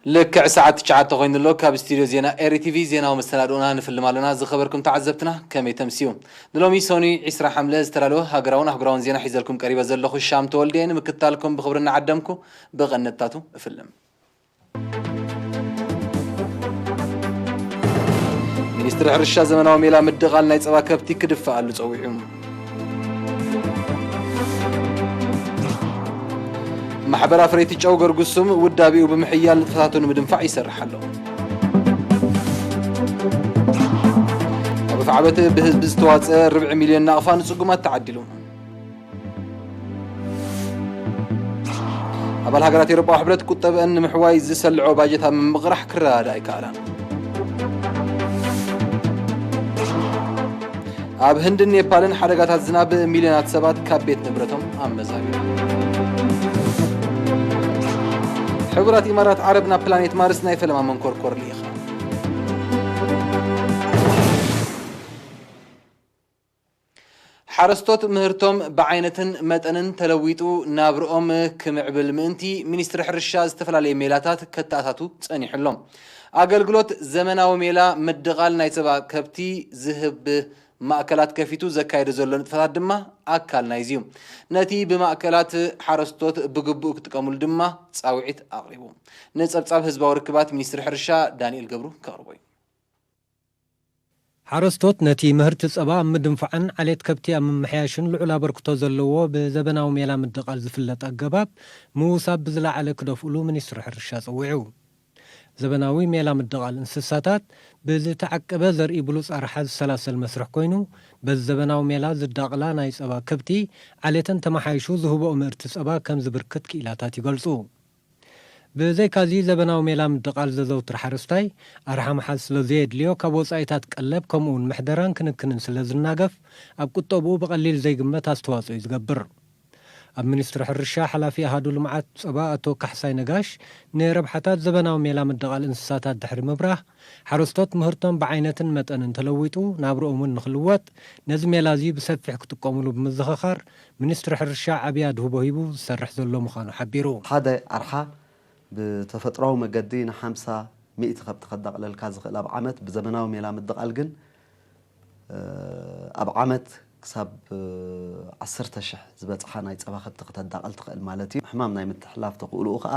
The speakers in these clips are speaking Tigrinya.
ልክዕ ሰዓት ትሽዓተ ኮይኑ ኣሎ። ካብ ስቱድዮ ዜና ኤሪ ቲቪ ዜናዊ መሰናድኦና ንፍልም ኣለና። ዝኸበርኩም ተዓዘብትና ከመይ ተምስዩ? ንሎሚ ሰኑይ ዕስራ ሓምለ ዝተዳለወ ሃገራውን ኣህጉራውን ዜና ሒዘልኩም ቀሪበ ዘለኹ ሻም ተወልደ እየ። ንምክትታልኩም ብኽብሪ እናዓደምኩ ብቐነታቱ እፍልም። ሚኒስትሪ ሕርሻ ዘመናዊ ሜላ ምድቓል ናይ ጸባ ከብቲ ክድፍኣሉ ጸዊዑ። ማሕበር ኣፍረይቲ ጨው ገርጉሱም ውዳቤኡ ብምሕያል ንጥፈታቱ ንምድንፋዕ ይሰርሕ ኣሎ። ኣብ ኣፍዓበት ብህዝቢ ዝተዋጸ ርብዒ ሚልዮን ናቕፋ ንጽጉማት ተዓዲሉ። ኣባል ሃገራት ኤውሮጳዊ ሕብረት ቁጠብአን ንምሕዋይ ዝሰልዖ ባጀት ኣብ ምምቕራሕ ክረዳዳእ ኣይከኣላን። ኣብ ህንድን ኔፓልን ሓደጋታት ዝናብ ሚልዮናት ሰባት ካብ ቤት ንብረቶም ኣመዛቢሉ። ሕቡራት ኢማራት ዓረብ ናብ ፕላኔት ማርስ ናይ ፈለማ መንኮርኮር ልኢኻ። ሓረስቶት ምህርቶም ብዓይነትን መጠንን ተለዊጡ ናብርኦም ክምዕብል ምእንቲ፣ ሚኒስትሪ ሕርሻ ዝተፈላለየ ሜላታት ከተኣታቱ ጸኒሑ ኣሎ። ኣገልግሎት ዘመናዊ ሜላ ምድቓል ናይ ጸባ ከብቲ ዝህብ ማእከላት ከፊቱ ዘካየዶ ዘሎ ንጥፈታት ድማ ኣካል ናይዚ እዩ። ነቲ ብማእከላት ሓረስቶት ብግቡእ ክጥቀሙሉ ድማ ጻውዒት ኣቕሪቡ። ንጸብጻብ ህዝባዊ ርክባት ሚኒስትሪ ሕርሻ ዳንኤል ገብሩ ከቕርቦ እዩ። ሓረስቶት ነቲ ምህርቲ ጸባ ኣብ ምድንፋዕን ዓሌት ከብቲ ኣብ ምምሕያሽን ልዑል ኣበርክቶ ዘለዎ ብዘበናዊ ሜላ ምድቓል ዝፍለጥ ኣገባብ ምውሳብ ብዝለዓለ ክደፍእሉ ሚኒስትሪ ሕርሻ ጸዊዑ። ዘበናዊ ሜላ ምድቓል እንስሳታት ብዝተዓቀበ ዘርኢ ብሉጽ ኣርሓ ዝሰላሰል መስርሕ ኮይኑ፣ በዚ ዘበናዊ ሜላ ዝዳቕላ ናይ ጸባ ከብቲ ዓሌተን ተመሓይሹ ዝህብኦ ምህርቲ ጸባ ከም ዝብርክት ክኢላታት ይገልጹ። ብዘይካዚ ዘበናዊ ሜላ ምድቓል ዘዘውትር ሓረስታይ ኣርሓ ምሓዝ ስለ ዘየድልዮ ካብ ወጻኢታት ቀለብ ከምኡውን ምሕደራን ክንክንን ስለ ዝናገፍ ኣብ ቁጠብኡ ብቐሊል ዘይግመት ኣስተዋጽኦ እዩ ዝገብር። ኣብ ሚኒስትሪ ሕርሻ ሓላፊ ኣሃዱ ልምዓት ጸባ ኣቶ ካሕሳይ ነጋሽ ንረብሓታት ዘበናዊ ሜላ ምድቓል እንስሳታት ድሕሪ ምብራህ ሓረስቶት ምህርቶም ብዓይነትን መጠንን ተለዊጡ ናብርኦም እውን ንኽልወጥ ነዚ ሜላ እዚ ብሰፊሕ ክጥቀሙሉ ብምዝኽኻር ሚኒስትሪ ሕርሻ ዓብይ ኣድህቦ ሂቡ ዝሰርሕ ዘሎ ምዃኑ ሓቢሩ። ሓደ ኣርሓ ብተፈጥሯዊ መገዲ ንሓምሳ ሚእቲ ከብቲ ከዳቕለልካ ዝኽእል ኣብ ዓመት፣ ብዘመናዊ ሜላ ምድቓል ግን ኣብ ዓመት ክሳብ ዓሰርተ ሽሕ ዝበጽሓ ናይ ጸባ ከብቲ ክተዳቕል ትኽእል ማለት እዩ። ሕማም ናይ ምትሕልላፍ ተኽእልኡ ከኣ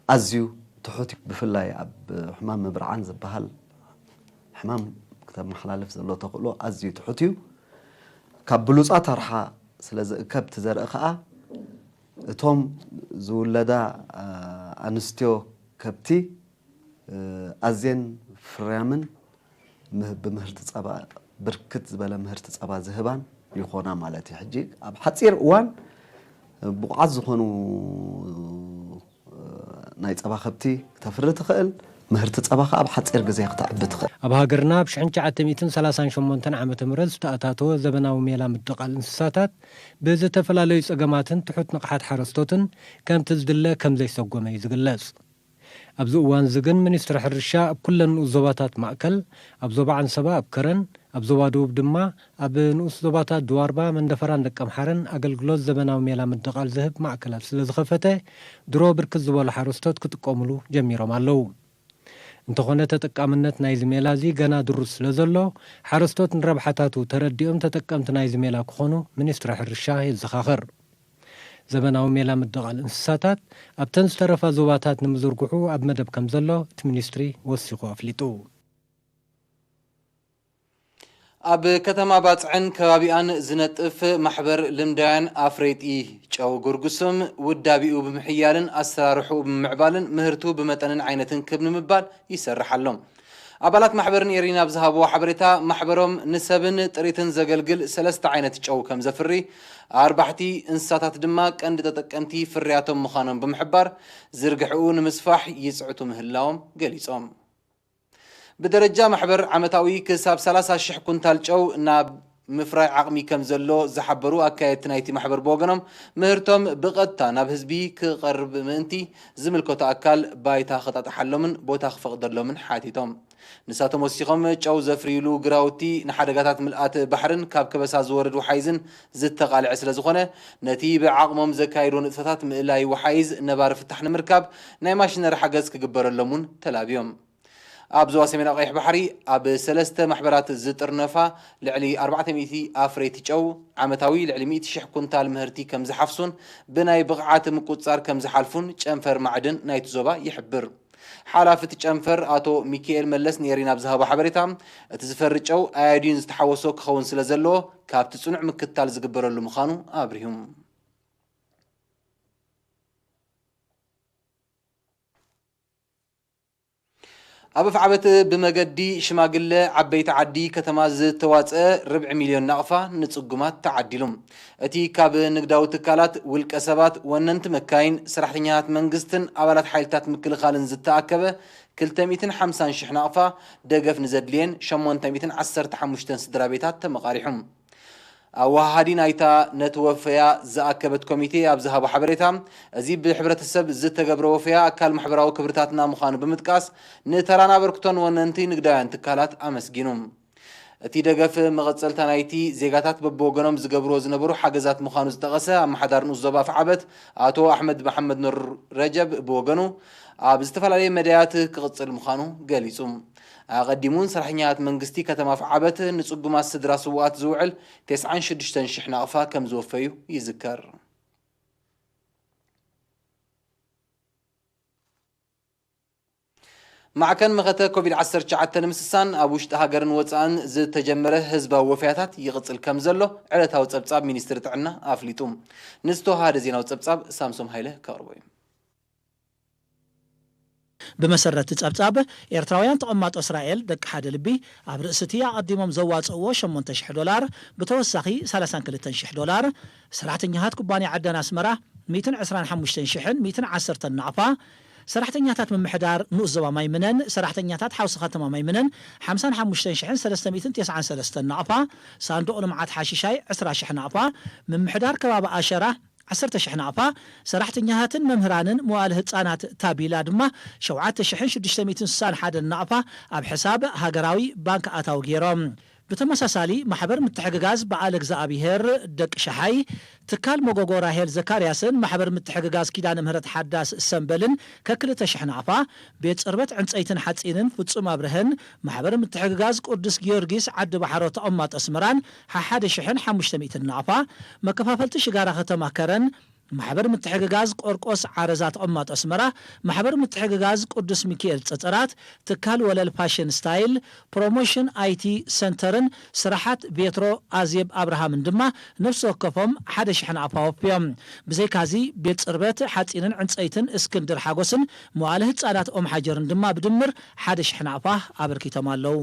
ኣዝዩ ትሑት እዩ። ብፍላይ ኣብ ሕማም ምብርዓን ዝበሃል ሕማም ክተመሓላልፍ ዘሎ ተኽእሎ ኣዝዩ ትሑት እዩ። ካብ ብሉጻት ኣርሓ ስለ ዝእከብ እቲ ዘርኢ ከኣ እቶም ዝውለዳ ኣንስትዮ ከብቲ ኣዝየን ፍርያምን ምህብ ብምህርቲ ጸባ ብርክት ዝበለ ምህርቲ ጸባ ዝህባን ይኾና ማለት እዩ። ሕጂ ኣብ ሓጺር እዋን ብቑዓት ዝኾኑ ናይ ጸባ ከብቲ ክተፍሪ ትኽእል፣ ምህርቲ ጸባ ከኣ ኣብ ሓጺር ግዜ ክተዕቢ ትኽእል። ኣብ ሃገርና ኣብ ሽሕን ትሽዓተ ሚእትን ሰላሳን ሸሞንተን ዓመተ ምህረት ዝተኣታተወ ዘበናዊ ሜላ ምድቓል እንስሳታት ብዝተፈላለዩ ጸገማትን ትሑት ንቕሓት ሓረስቶትን ከምቲ ዝድለ ከም ዘይሰጎመ እዩ ዝግለጽ። ኣብዚ እዋን እዚ ግን ሚኒስትሪ ሕርሻ ኣብ ኩለን ንኡስ ዞባታት ማእከል፣ ኣብ ዞባ ዓንሰባ ኣብ ከረን፣ ኣብ ዞባ ደቡብ ድማ ኣብ ንኡስ ዞባታት ድዋርባ፣ መንደፈራን ደቀምሓረን ኣገልግሎት ዘበናዊ ሜላ ምድቓል ዝህብ ማእከላት ስለ ዝኸፈተ ድሮ ብርክት ዝበሉ ሓረስቶት ክጥቀሙሉ ጀሚሮም ኣለዉ። እንተኾነ ተጠቃምነት ናይዚ ሜላ እዚ ገና ድሩት ስለ ዘሎ ሓረስቶት ንረብሓታቱ ተረዲኦም ተጠቀምቲ ናይዚ ሜላ ክኾኑ ሚኒስትሪ ሕርሻ የዘኻኽር። ዘበናዊ ሜላ ምድቓል እንስሳታት ኣብተን ዝተረፋ ዞባታት ንምዝርግሑ ኣብ መደብ ከም ዘሎ እቲ ሚኒስትሪ ወሲኹ ኣፍሊጡ። ኣብ ከተማ ባጽዕን ከባቢኣን ዝነጥፍ ማሕበር ልምዳውያን ኣፍረይቲ ጨው ጉርጉስም ውዳቢኡ ብምሕያልን ኣሰራርሕኡ ብምምዕባልን ምህርቱ ብመጠንን ዓይነትን ክብ ንምባል ይሰርሕ ኣሎ። ኣባላት ማሕበር ንኤሪና ኣብ ዝሃብዎ ሓበሬታ፣ ማሕበሮም ንሰብን ጥሪትን ዘገልግል ሰለስተ ዓይነት ጨው ከም ዘፍሪ፣ ኣርባሕቲ እንስሳታት ድማ ቀንዲ ተጠቀምቲ ፍርያቶም ምዃኖም ብምሕባር፣ ዝርግሕኡ ንምስፋሕ ይጽዕቱ ምህላዎም ገሊጾም። ብደረጃ ማሕበር ዓመታዊ ክሳብ ሰላሳ ሽሕ ኩንታል ጨው ናብ ምፍራይ ዓቕሚ ከም ዘሎ ዝሓበሩ ኣካየድቲ ናይቲ ማሕበር ብወገኖም፣ ምህርቶም ብቐጥታ ናብ ህዝቢ ክቐርብ ምእንቲ ዝምልከቶ ኣካል ባይታ ክጣጥሓሎምን ቦታ ክፈቕደሎምን ሓቲቶም። ንሳቶም ወሲኾም፣ ጨው ዘፍርይሉ ግራውቲ ንሓደጋታት ምልኣት ባሕርን ካብ ከበሳ ዝወርድ ወሓይዝን ዝተቓልዐ ስለ ዝኾነ፣ ነቲ ብዓቕሞም ዘካየድዎ ንጥፈታት ምእላይ ወሓይዝ ነባሪ ፍታሕ ንምርካብ ናይ ማሽነሪ ሓገዝ ክግበረሎም እውን ተላብዮም። ኣብ ዞባ ሰሜናዊ ቀይሕ ባሕሪ ኣብ ሰለስተ ማሕበራት ዝጥርነፋ ልዕሊ ኣርባዕተ ሚእቲ ኣፍረይቲ ጨው ዓመታዊ ልዕሊ ሚእቲ ሽሕ ኩንታል ምህርቲ ከም ዝሓፍሱን ብናይ ብቕዓት ምቁጽጻር ከም ዝሓልፉን ጨንፈር ማዕድን ናይቲ ዞባ ይሕብር። ሓላፊ እቲ ጨንፈር ኣቶ ሚካኤል መለስ ንኤሪና ኣብ ዝሃቦ ሓበሬታ፣ እቲ ዝፈሪ ጨው ኣያዲን ዝተሓወሶ ክኸውን ስለ ዘለዎ ካብቲ ጽኑዕ ምክትታል ዝግበረሉ ምዃኑ ኣብሪሁ። ኣብ ኣፍዓበት ብመገዲ ሽማግለ ዓበይቲ ዓዲ ከተማ ዝተዋፅአ ርብዒ ሚልዮን ናቕፋ ንፅጉማት ተዓዲሉ። እቲ ካብ ንግዳዊ ትካላት፣ ውልቀ ሰባት፣ ወነንቲ መካይን፣ ሰራሕተኛታት መንግስትን ኣባላት ሓይልታት ምክልኻልን ዝተኣከበ ክልተ ሚእትን ሓምሳን ሽሕ ናቕፋ ደገፍ ንዘድልየን ሸሞንተ ሚእትን ዓሰርተ ሓሙሽተን ስድራ ቤታት ተመቓሪሑ። ኣወሃሃዲ ናይታ ነቲ ወፈያ ዝኣከበት ኮሚቴ ኣብ ዝሃቦ ሓበሬታ፣ እዚ ብሕብረተሰብ ዝተገብረ ወፈያ ኣካል ማሕበራዊ ክብርታትና ምዃኑ ብምጥቃስ፣ ንተራን ኣበርክቶን ወነንቲ ንግዳውያን ትካላት ኣመስጊኑ። እቲ ደገፍ መቐጸልታ ናይቲ ዜጋታት በብወገኖም ዝገብርዎ ዝነበሩ ሓገዛት ምዃኑ ዝጠቐሰ ኣመሓዳሪ ንኡስ ዞባ ኣፍዓበት ኣቶ ኣሕመድ መሓመድ ኑር ረጀብ ብወገኑ፣ ኣብ ዝተፈላለየ መዳያት ክቕጽል ምዃኑ ገሊጹ። ኣቐዲሙ እውን ሰራሕተኛታት መንግስቲ ከተማ ኣፍዓበት ንጽጉማት ስድራ ስዉኣት ዝውዕል ተስዓን ሽዱሽተን ሽሕ ናቕፋ ከም ዝወፈዩ ይዝከር። ማዕከን መኸተ ኮቪድ ዓሰርተ ትሽዓተ ንምስሳን ኣብ ውሽጢ ሃገርን ወጻእን ዝተጀመረ ህዝባዊ ወፈያታት ይቕጽል ከም ዘሎ ዕለታዊ ጸብጻብ ሚኒስትሪ ጥዕና ኣፍሊጡ። ንዝተወሃደ ዜናዊ ጸብጻብ ሳምሶም ሃይለ ከቕርቦ እዩ። ብመሰረት እቲ ጸብጻብ፣ ኤርትራውያን ተቐማጦ እስራኤል ደቂ ሓደ ልቢ ኣብ ርእሲ እቲ ኣቐዲሞም ዘዋጽእዎ ሸሞንተ ሽሕ ዶላር፣ ብተወሳኺ ሰላሳን ክልተን ሽሕ ዶላር፣ ሰራሕተኛታት ኩባንያ ዕደና ኣስመራ ሚእትን ዕስራን ሓሙሽተን ሽሕን ሚእትን ዓሰርተን ናቕፋ፣ ሰራሕተኛታት ምምሕዳር ንኡስ ዞባ ማይምነን ሰራሕተኛታት ሓውሲ ከተማ ማይምነን ሓምሳን ሓሙሽተን ሽሕን ሰለስተ ሚእትን ተስዓን ሰለስተን ናቕፋ፣ ሳንዱቕ ልምዓት ሓሽሻይ ዕስራ ሽሕ ናቕፋ፣ ምምሕዳር ከባቢ ኣሸራ ዓሰርተ ሽሕ ናቕፋ፣ ሰራሕተኛታትን መምህራንን መዋእለ ህጻናት ታቢላ ድማ ሸውዓተ ሽሕን ሽዱሽተ ሚእትን ስሳን ሓደን ናቕፋ ኣብ ሕሳብ ሃገራዊ ባንክ ኣታዊ ገይሮም። ብተመሳሳሊ፣ ማሕበር ምትሕግጋዝ በዓለ እግዚኣብሔር ደቂ ሸሓይ፣ ትካል መጎጎ ራሄል ዘካርያስን ማሕበር ምትሕግጋዝ ኪዳነ ምህረት ሓዳስ ሰምበልን ከክልተ ሽሕ ናቕፋ፣ ቤት ጽርበት ዕንጸይትን ሓጺንን ፍጹም ኣብርሀን፣ ማሕበር ምትሕግጋዝ ቅዱስ ጊዮርጊስ ዓዲ ባሕሮ ተቐማጦ ኣስመራን ሓሓደ ሽሕን ሓሙሽተ ሚእትን ናቕፋ፣ መከፋፈልቲ ሽጋራ ከተማ ከረን፣ ማሕበር ምትሕግጋዝ ቆርቆስ ዓረዛ ተቐማጦ ኣስመራ፣ ማሕበር ምትሕግጋዝ ቅዱስ ሚካኤል ጸጸራት፣ ትካል ወለል ፋሽን ስታይል፣ ፕሮሞሽን ኣይቲ ሰንተርን ስራሓት ቤትሮ ኣዜብ ኣብርሃምን ድማ ነፍሲ ወከፎም ሓደ ሽሕ ናቕፋ ወፍዮም። ብዘይካዚ ቤት ጽርበት ሓጺንን ዕንጸይትን እስክንድር ሓጎስን መዋእለ ህጻናት ኦም ሓጀርን ድማ ብድምር ሓደ ሽሕ ናቕፋ ኣበርኪቶም ኣለዉ።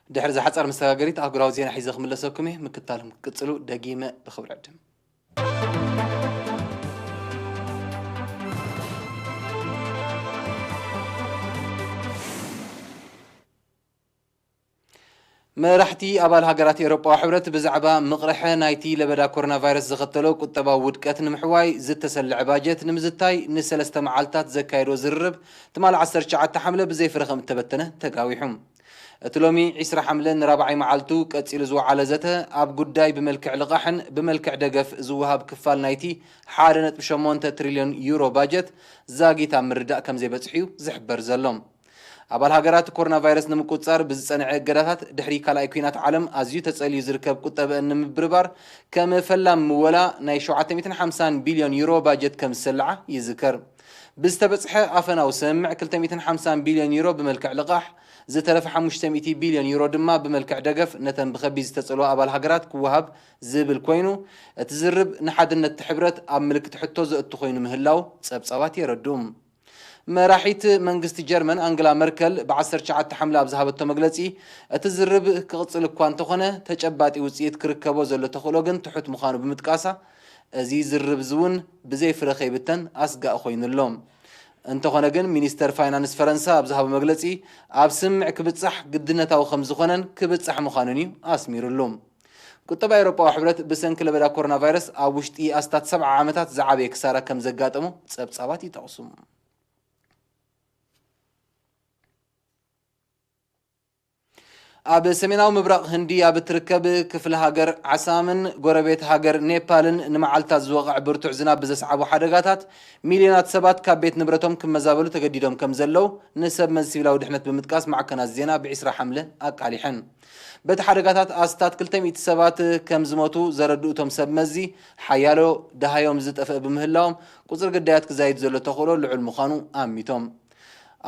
ድሕሪ እዛ ሓጻር መሰጋገሪት ኣህጉራዊ ዜና ሒዘ ክምለሰኩም እየ። ምክታልኩም ክትቅጽሉ ደጊመ ብኽብሪ ዕድም። መራሕቲ ኣባል ሃገራት ኤውሮጳዊ ሕብረት ብዛዕባ ምቕርሐ ናይቲ ለበዳ ኮሮና ቫይረስ ዘኸተሎ ቁጠባዊ ውድቀት ንምሕዋይ ዝተሰልዐ ባጀት ንምዝታይ ንሰለስተ መዓልታት ዘካየዶ ዝርርብ ትማሊ ዓሰርተ ትሽዓተ ሓምለ ብዘይ ፍረ ከም እተበተነ ተጋዊሑ። እቲ ሎሚ ዕስራ ሓምለ ንራብዓይ መዓልቱ ቀጺሉ ዝወዓለ ዘተ፣ ኣብ ጉዳይ ብመልክዕ ልቓሕን ብመልክዕ ደገፍ ዝወሃብ ክፋል ናይቲ ሓደ ነጥቢ ሸሞንተ ትሪልዮን ዩሮ ባጀት ዛጊት ኣብ ምርዳእ ከም ዘይበጽሑ እዩ ዝሕበር ዘሎ። ኣባል ሃገራት ኮሮና ቫይረስ ንምቁጽጻር ብዝጸንዐ እገዳታት ድሕሪ ካልኣይ ኲናት ዓለም ኣዝዩ ተጸልዩ ዝርከብ ቁጠበአን ንምብርባር ከም ፈላም ምወላ ናይ ሸውዓተ ሚእትን ሓምሳን ቢልዮን ዩሮ ባጀት ከም ዝሰልዓ ይዝከር። ብዝተበጽሐ ኣፈናዊ ስምምዕ ክልተ ሚእትን ሓምሳን ቢልዮን ዩሮ ብመልክዕ ልቓሕ፣ ዝተረፈ ሓሙሽተ ሚእቲ ቢልዮን ዩሮ ድማ ብመልክዕ ደገፍ ነተን ብኸቢድ ዝተጸልዋ ኣባል ሃገራት ክወሃብ ዝብል ኮይኑ፣ እቲ ዝርብ ንሓድነት እቲ ሕብረት ኣብ ምልክት ሕቶ ዘእቱ ኮይኑ ምህላው ጸብጻባት የረድኡ። መራሒት መንግስቲ ጀርመን ኣንግላ መርከል ብ ዓሰርተ ትሽዓተ ሓምለ ኣብ ዝሃበቶ መግለጺ፣ እቲ ዝርብ ክቕጽል እኳ እንተኾነ፣ ተጨባጢ ውጽኢት ክርከቦ ዘሎ ተኽእሎ ግን ትሑት ምዃኑ ብምጥቃሳ፣ እዚ ዝርብ እዚ እውን ብዘይ ፍረ ከይብተን ኣስጋኢ ኮይኑ ኣሎ። እንተኾነ ግን፣ ሚኒስተር ፋይናንስ ፈረንሳ ኣብ ዝሃቦ መግለጺ፣ ኣብ ስምምዕ ክብጻሕ ግድነታዊ ከም ዝኾነን ክብጻሕ ምዃኑን እዩ ኣስሚሩሉ። ቁጠባ ኤውሮጳዊ ሕብረት ብሰንኪ ለበዳ ኮሮና ቫይረስ ኣብ ውሽጢ ኣስታት ሰብዓ ዓመታት ዝዓበየ ክሳራ ከም ዘጋጠሞ ጸብጻባት ይጠቕሱ። ኣብ ሰሜናዊ ምብራቕ ህንዲ ኣብ እትርከብ ክፍለ ሃገር ዓሳምን ጎረቤት ሃገር ኔፓልን ንመዓልታት ዝወቕዕ ብርቱዕ ዝናብ ብዘስዓቦ ሓደጋታት፣ ሚልዮናት ሰባት ካብ ቤት ንብረቶም ክመዛበሉ ተገዲዶም ከም ዘለዉ ንሰብ መዚ ሲቪላዊ ድሕነት ብምጥቃስ ማዕከናት ዜና ብዒስራ ሓምለ ኣቃሊሐን። በቲ ሓደጋታት ኣስታት ክልተ ሚእቲ ሰባት ከም ዝሞቱ ዘረድኡ እቶም ሰብ መዚ፣ ሓያሎ ደሃዮም ዝጠፍአ ብምህላዎም፣ ቁጽሪ ግዳያት ክዛይድ ዘሎ ተኽእሎ ልዑል ምዃኑ ኣሚቶም።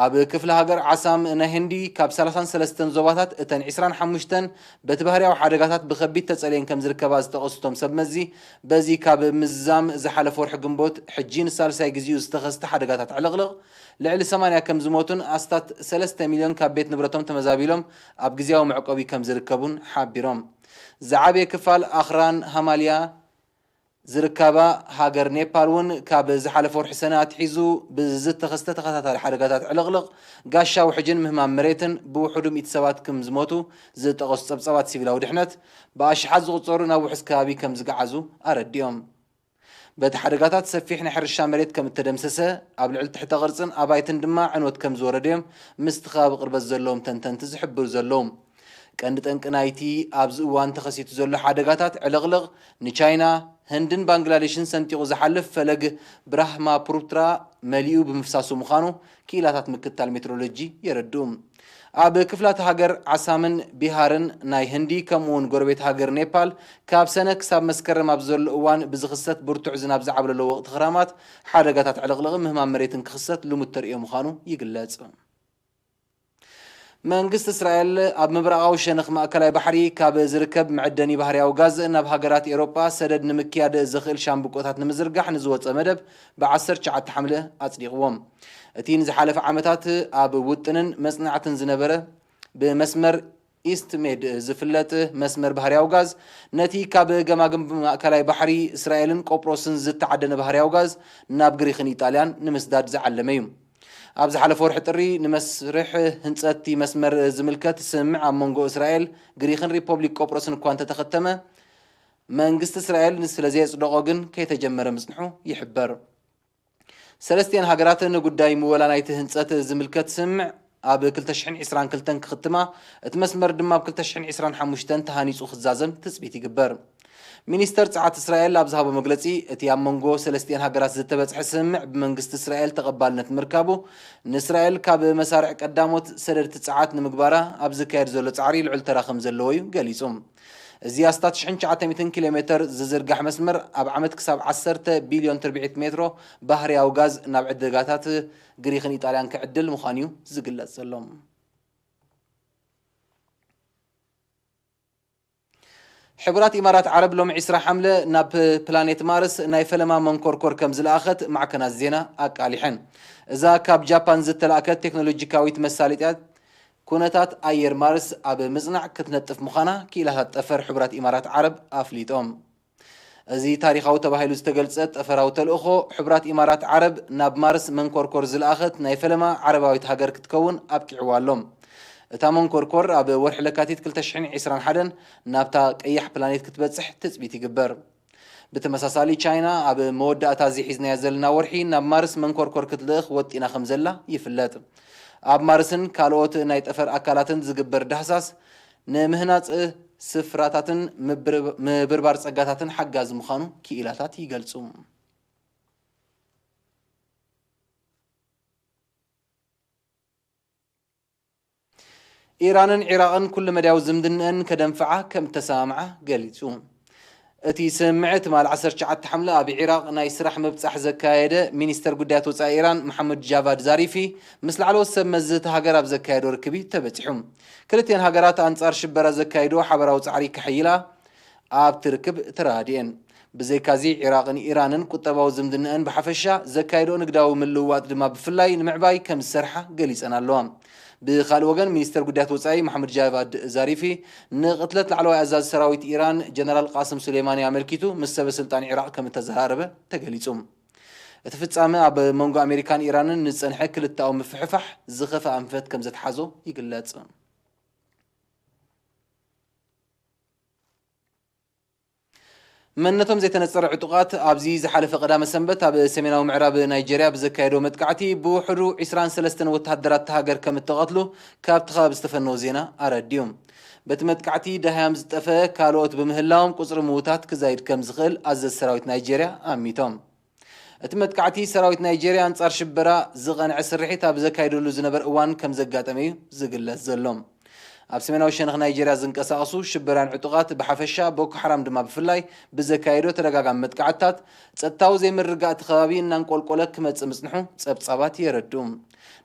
ኣብ ክፍለ ሃገር ዓሳም ናይ ህንዲ፣ ካብ ሰላሳን ሰለስተን ዞባታት እተን ዒስራን ሓሙሽተን በቲ ባህርያዊ ሓደጋታት ብኸቢድ ተጸልየን ከም ዝርከባ ዝጠቐሱ እቶም ሰብ መዚ፣ በዚ ካብ ምዝዛም ዝሓለፈ ወርሒ ግንቦት ሕጂ ንሳልሳይ ግዜኡ ዝተኸስተ ሓደጋታት ዕልቕልቕ፣ ልዕሊ ሰማንያ ከም ዝሞቱን ኣስታት ሰለስተ ሚልዮን ካብ ቤት ንብረቶም ተመዛቢሎም ኣብ ግዜያዊ መዕቆቢ ከም ዝርከቡን ሓቢሮም። ዝዓበየ ክፋል ኣኽራን ሃማልያ ዝርከባ ሃገር ኔፓል እውን ካብ ዝሓለፈ ወርሒ ሰነ ኣትሒዙ ብዝተኸስተ ተኸታታሊ ሓደጋታት ዕልቕልቕ፣ ጋሻ ውሕጅን ምህማም መሬትን ብውሕዱ ሚእቲ ሰባት ከም ዝሞቱ ዝጠቐሱ ጸብጻባት ሲቪላዊ ድሕነት፣ ብኣሽሓት ዝቑጸሩ ናብ ውሑስ ከባቢ ከም ዝገዓዙ ኣረዲኦም። በቲ ሓደጋታት ሰፊሕ ናይ ሕርሻ መሬት ከም እተደምሰሰ፣ ኣብ ልዕሊ ትሕተ ቅርጽን ኣባይትን ድማ ዕንወት ከም ዝወረደዮም ምስቲ ከባቢ ቅርበት ዘለዎም ተንተንቲ ዝሕብሩ ዘለዉ። ቀንዲ ጠንቂ ናይቲ ኣብዚ እዋን ተኸሲቱ ዘሎ ሓደጋታት ዕልቕልቕ፣ ንቻይና፣ ህንድን ባንግላዴሽን ሰንጢቑ ዝሓልፍ ፈለግ ብራህማፑትራ መሊኡ ብምፍሳሱ ምዃኑ ክኢላታት ምክትታል ሜትሮሎጂ የረድኡ። ኣብ ክፍላተ ሃገር ዓሳምን ቢሃርን ናይ ህንዲ፣ ከምኡውን ጎረቤት ሃገር ኔፓል፣ ካብ ሰነ ክሳብ መስከረም ኣብ ዘሎ እዋን ብዝኽሰት ብርቱዕ ዝናብ ዝዓብለሎ ወቕቲ ክራማት፣ ሓደጋታት ዕልቕልቕን ምህማም መሬትን ክኽሰት ልሙድ ተርእዮ ምዃኑ ይግለጽ። መንግስቲ እስራኤል ኣብ ምብራቓዊ ሸነኽ ማእከላይ ባሕሪ ካብ ዝርከብ መዐደኒ ባህርያዊ ጋዝ ናብ ሃገራት ኤውሮጳ ሰደድ ንምክያድ ዘኽእል ሻምብቆታት ንምዝርጋሕ ንዝወጸ መደብ ብዓሰርተ ትሽዓተ ሓምለ ኣጽዲቕዎ። እቲ ንዝሓለፈ ዓመታት ኣብ ውጥንን መጽናዕትን ዝነበረ ብመስመር ኢስት ሜድ ዝፍለጥ መስመር ባህርያዊ ጋዝ፣ ነቲ ካብ ገማግም ማእከላይ ባሕሪ እስራኤልን ቆጵሮስን ዝተዓደነ ባህርያዊ ጋዝ ናብ ግሪኽን ኢጣልያን ንምስዳድ ዝዓለመ እዩ። ኣብ ዝሓለፈ ወርሒ ጥሪ ንመስርሕ ህንጸት እቲ መስመር ዝምልከት ስምምዕ ኣብ መንጎ እስራኤል፣ ግሪኽን ሪፖብሊክ ቆጵሮስን እኳ እንተተኸተመ፣ መንግስቲ እስራኤል ስለ ዘየጽደቖ ግን ከይተጀመረ ምጽንሑ ይሕበር። ሰለስቲኤን ሃገራት ንጉዳይ ምወላ ናይቲ ህንጸት ዝምልከት ስምምዕ ኣብ ክልተ ሽሕን ዕስራን ክልተን ክኽትማ፣ እቲ መስመር ድማ ኣብ ክልተ ሽሕን ዕስራን ሓሙሽተን ተሃኒጹ ክዛዘም ትጽቢት ይግበር። ሚኒስተር ጸዓት እስራኤል ኣብ ዝሃቦ መግለጺ፣ እቲ ኣብ መንጎ ሰለስቲኤን ሃገራት ዝተበጽሐ ስምምዕ ብመንግስቲ እስራኤል ተቐባልነት ምርካቡ፣ ንእስራኤል ካብ መሳርዕ ቀዳሞት ሰደድቲ ጸዓት ንምግባራ ኣብ ዝካየድ ዘሎ ጻዕሪ ልዑል ተራ ከም ዘለዎ እዩ ገሊጹ። እዚ ኣስታት ሽሕን ትሽዓተ ሚእትን ኪሎ ሜተር ዝዝርጋሕ መስመር፣ ኣብ ዓመት ክሳብ ዓሰርተ ቢልዮን ትርብዒት ሜትሮ ባህርያዊ ጋዝ ናብ ዕዳጋታት ግሪኽን ኢጣልያን ክዕድል ምዃኑ እዩ ዝግለጽ ዘሎ። ሕቡራት ኢማራት ዓረብ ሎሚ ዕስራ ሓምለ ናብ ፕላኔት ማርስ ናይ ፈለማ መንኮርኮር ከም ዝለኣኸት ማዕከናት ዜና ኣቃሊሐን። እዛ ካብ ጃፓን ዝተላእከት ቴክኖሎጂካዊት መሳለጥያ፣ ኩነታት ኣየር ማርስ ኣብ ምጽናዕ ክትነጥፍ ምዃና ክኢላታት ጠፈር ሕቡራት ኢማራት ዓረብ ኣፍሊጦም። እዚ ታሪኻዊ ተባሂሉ ዝተገልጸ ጠፈራዊ ተልእኾ፣ ሕቡራት ኢማራት ዓረብ ናብ ማርስ መንኮርኮር ዝለኣኸት ናይ ፈለማ ዓረባዊት ሃገር ክትከውን ኣብቂዕዋ ኣሎ። እታ መንኮርኮር ኣብ ወርሒ ለካቲት ክልተ ሽሕን ዕስራን ሓደን ናብታ ቀያሕ ፕላኔት ክትበጽሕ ትጽቢት ይግበር። ብተመሳሳሊ፣ ቻይና ኣብ መወዳእታ እዚ ሒዝናዮ ዘለና ወርሒ ናብ ማርስ መንኮርኮር ክትልእኽ ወጢና ከም ዘላ ይፍለጥ። ኣብ ማርስን ካልኦት ናይ ጠፈር ኣካላትን ዝግበር ዳህሳስ፣ ንምህናጽ ስፍራታትን ምብር-፣ ምብርባር ጸጋታትን ሓጋዚ ምዃኑ ክኢላታት ይገልጹ። ኢራንን ዒራቕን ኩሉ መዳያዊ ዝምድንአን ከደንፍዓ ከም እተሰማምዓ ገሊጹ። እቲ ስምምዕ ትማሊ ዓሰርተ ትሽዓተ ሓምለ ኣብ ዒራቕ ናይ ስራሕ ምብጻሕ ዘካየደ ሚኒስተር ጉዳያት ወጻኢ ኢራን መሓመድ ጃቫድ ዛሪፊ ምስ ላዕለዎት ሰብ መዚ እታ ሃገር ኣብ ዘካየዶ ርክብ እዩ ተበጺሑ። ክልቲኤን ሃገራት ኣንጻር ሽበራ ዘካየድኦ ሓበራዊ ጻዕሪ ከሐይላ ኣብቲ ርክብ ተረዳዲኤን። ብዘይካዚ፣ ዒራቕን ኢራንን ቁጠባዊ ዝምድንአን ብሓፈሻ፣ ዘካየድኦ ንግዳዊ ምልውዋጥ ድማ ብፍላይ ንምዕባይ ከም ዝሰርሓ ገሊጸን ኣለዋ። ብኻልእ ወገን፣ ሚኒስተር ጉዳያት ወጻኢ መሓመድ ጃቫድ ዛሪፊ ንቕትለት ላዕለዋይ ኣዛዚ ሰራዊት ኢራን ጀነራል ቃስም ሱሌማኒ ኣመልኪቱ ምስ ሰበ ስልጣን ዒራቕ ከም እተዘራረበ ተገሊጹ። እቲ ፍጻመ ኣብ መንጎ ኣሜሪካን ኢራንን ንዝጸንሐ ክልተኣዊ ምፍሕፋሕ ዝኸፍኣ ኣንፈት ከም ዘትሓዞ ይግለጽ። መንነቶም ዘይተነጸረ ዕጡቓት ኣብዚ ዝሓለፈ ቀዳመ ሰንበት ኣብ ሰሜናዊ ምዕራብ ናይጀርያ ብዘካየዶ መጥቃዕቲ ብውሕዱ ዒስራን ሰለስተን ወተሃደራት እታ ሃገር ከም እተቐትሉ ካብቲ ከባቢ ዝተፈነወ ዜና ኣረዲኡ። በቲ መጥቃዕቲ ደሃዮም ዝጠፈ ካልኦት ብምህላዎም ቁጽሪ ምዉታት ክዛይድ ከም ዝኽእል ኣዘዝቲ ሰራዊት ናይጀርያ ኣሚቶም። እቲ መጥቃዕቲ ሰራዊት ናይጀርያ ኣንጻር ሽበራ ዝቐንዐ ስርሒት ኣብ ዘካይደሉ ዝነበረ እዋን ከም ዘጋጠመ እዩ ዝግለጽ ዘሎ። ኣብ ሰሜናዊ ሸነኽ ናይጀርያ ዝንቀሳቐሱ ሽበራን ዕጡቓት ብሓፈሻ፣ ቦኮ ሓራም ድማ ብፍላይ ብዘካየዶ ተደጋጋሚ መጥቃዕትታት ጸጥታዊ ዘይምርግጋእ እቲ ከባቢ እናንቆልቆለ ክመጽእ ምጽንሑ ጸብጻባት የረድኡ።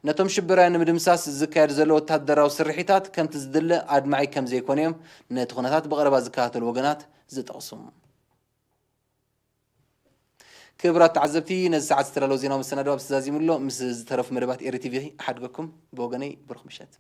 ነቶም ሽበራውያን ንምድምሳስ ዝካየድ ዘሎ ወተሃደራዊ ስርሒታት ከምቲ ዝድለ ኣድማዒ ከም ዘይኮነ እዮም ነቲ ኩነታት ብቐረባ ዝከታተሉ ወገናት ዝጠቕሱ። ክቡራት ተዓዘብቲ፣ ነዚ ሰዓት ዝተዳለወ ዜናዊ መሰናዶ ኣብዚ ተዛዚሙ ኣሎ። ምስ ዝተረፉ መደባት ኤሪ ቲቪ እሓድገኩም። ብወገነይ ብሩኽ ምሸት።